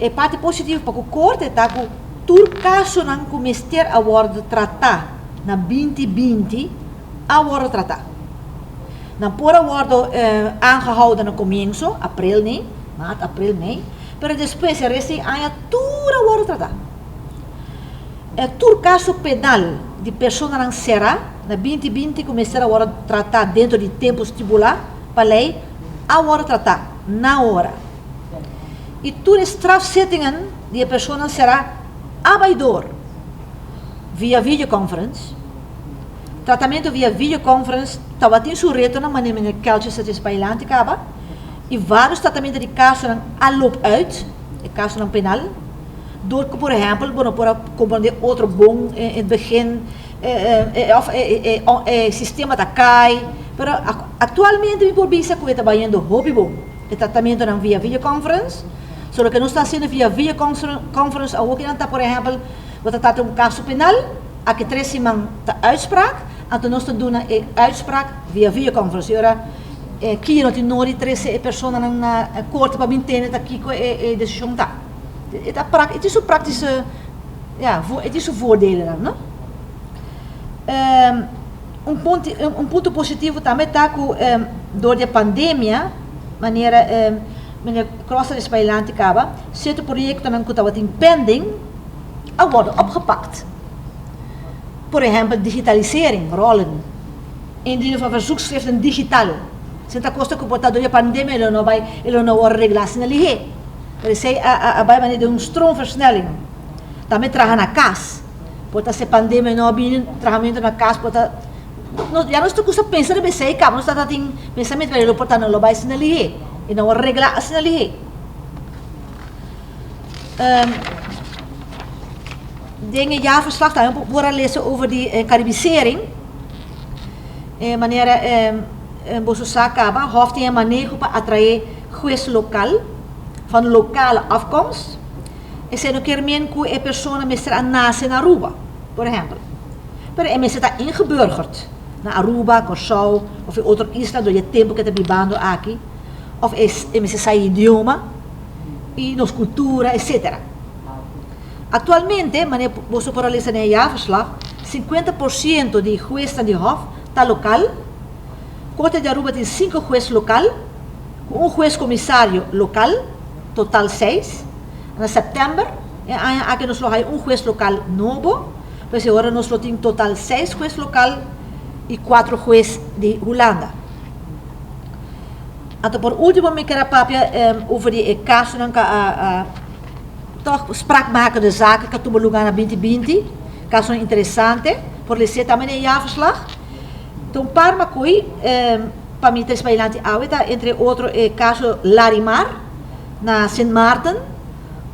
E parti positivo pa ku korte ta ku tur kasonan ku mester a wòrdu tratá na 2020 a wòrdu tratá. Nan por a wòrdu aangehouden na komienso, aprel nei, maart, aprel, mei, pero despues e resto di aña tur a wòrdu tratá. E tur kaso penal di personanan será na 2020 ku mester a wòrdu tratá dentro di tempu stipulá pa lei a wòrdu tratá na ora. I tur e strafzittingen di e personanan será a bai dor via videoconference. Tratamentu via videoconference tabatin su retonan manera meneer Keltjes a djis bailanti kaba i vários tratamentu di kasonan a loop uit, e kasonan penal, dor ku por ehèmpel bo no por a komprondé otro bon in het begin òf e sistema ta kai, pero aktualmente mi por bisa ku e ta bayendo hopi bon e tratamentunan via videoconference. So loke nos ta hasiendo via videoconference awor kinan ta por ehèmpel bo ta trata un kaso penal, Aki tres siman ta uitspraak, anto nos ta duna e uitspraak via videoconference. Y ora kier no tin nodi trece e personanan na corte pa bin tende ta kico e decision ta. E ta e tin su praktische, ja, e tin su voordelenan, no? Un punto, un punto positivo tambe ta cu door di e pandemia, manera meneer Cross a despailante caba, cierto proyectonan cu tabatin pending, a wòrdu opgepakt. Por ehèmpel digitalisering, rollen, indienen van verzoekschriften digital. Esei ta kosta ku por ta dor di e pandemia e lo no bai, e lo no wòrdu reglá asina lihé. Pero esei a a bai manera di un stroomversnelling. Tambe traha na kas. Por ta si e pandemia no a bini, trahamentu na kas por ta, no ya nos ta kusa pensa riba esei kaba, nos ta tin pensamentu pero e lo por ta no lo bai asina lihé, e no wòrdu reglá asina lihé. Den e jaarverslag tambe por a lesa over di Caribisering. E manera boso sa caba, Hof tin e maneho pa atrae hues local van lokale afkomst. Esei no kier men ku e persona mester a nase na Aruba, por ehempel. Pero e mester ta ingeburgerd na Aruba, Kòrsou of e otro isla dor di e tempu ku e ta bibando aki. Of e mester sa e idioma. I nos kultura, etcetera. Aktualmente, manera boso por a lesa den e jaarverslag, 50% di huesnan di Hof ta lokal. Korte di Aruba tin sinku hues lokal, ku un hues komisario lokal, total seis. Na sèptèmber e aña aki nos lo haya un hues lokal nobo, pues e ora nos lo tin total seis hues lokal i kuatro hues di Hulanda. Anto por ultimo mi ker a papia over di e kasonan ku a tòg spraakmakende zaken ku a tuma lugá na 2020, kasonan interesante, por les'é tambe den e jaarverslag. Ta un par makoi pa mi trese padilanti awe ta entre otro e kaso Larimar na Sint Maarten,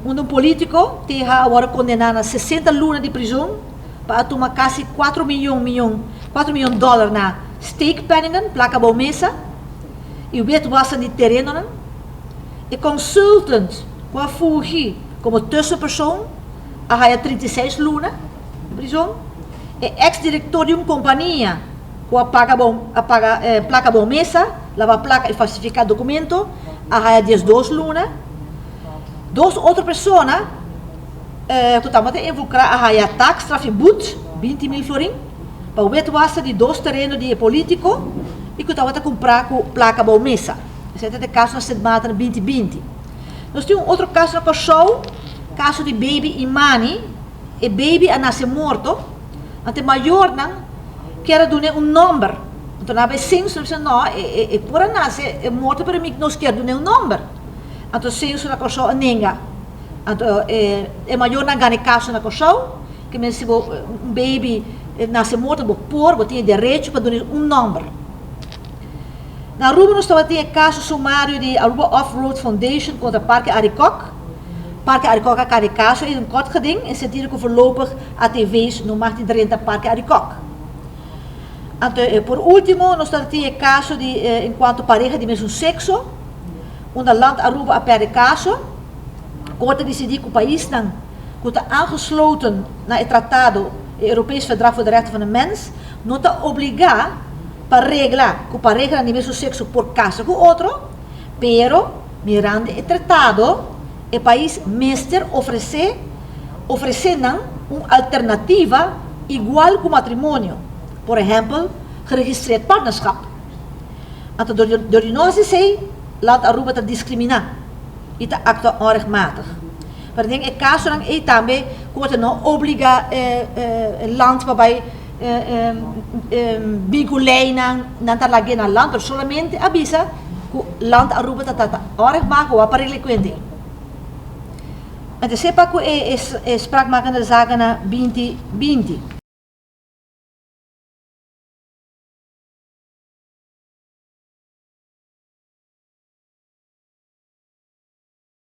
unda un politiko TH a wòrdu kondená na 60 luna di prizon pa a tuma kasi kuatro miyon miyon kuatro miyon dòler na steekpenningen, plaka bou mesa. I witwassen di terenonan. E consultant ku a fungi komo tussenpersoon a haya 36 luna di prizon. E eks direktor di un kompania ku a paga bon a paga plaka bon mesa, laba plaka i falsifiká dokumento a haya 12 luna. Dos otro persona ku tabata involukrá a haya taakstraf i but, 20 mil florin, pa witwassen di dos tereno di e polítiko i ku tabata kumprá ku plaka bou mesa. Esei ta e kaso na Sint Maarten 2020. Nos tin un otro kaso na Kòrsou, kaso di baby Imani. E baby a nase morto, anto e mayornan kier a dun'é un nòmber. Anto nan a bai senso, nan a bisa, no, e por a nase morto pero mi nos kier dun'é un nòmber. Anto senso na Kòrsou a nenga. Anto e mayornan a gana e kaso na Kòrsou, ke men si bo un baby nase morto bo por, bo tin e derecho pa dun'é un nòmber. Na Aruba nos tabatin e kaso sumario di Aruba Off Road Foundation kontra Parke Arikok. Parke Arikok a kari e kaso ei den kort geding en sentido ku voorlopig ATV's no mag di drenta Parke Arikok. Anto por ultimo nos tabatin e kaso di enkuanto pareha di mesun sekso unda Land Aruba a pèrdè kaso. Korte a disidí ku paisnan ku ta aangesloten na e tratado, e Europees Verdrag voor de Rechten van de Mens, no ta obligá pa regla ku parehanan di mesun sekso por kasa ku otro, pero mirando e tratado, E pais mester ofresé ofresé nan un alternativa igual ku matrimonio, por ehèmpel, geregistreerd partnerschap. Anto dor di no hasi esei, Land Aruba ta diskriminá i ta aktua onrechtmatig. Pero den e kasonan ei tambe korte no obligá land pa bai bin ku leinan, nan ta lag'é na land, pero solamente a bisa ku Land Aruba ta trata onrechtmatig wak pa regla e kuenta ei. Anto sepa ku e spraakmakende zaken na 2020.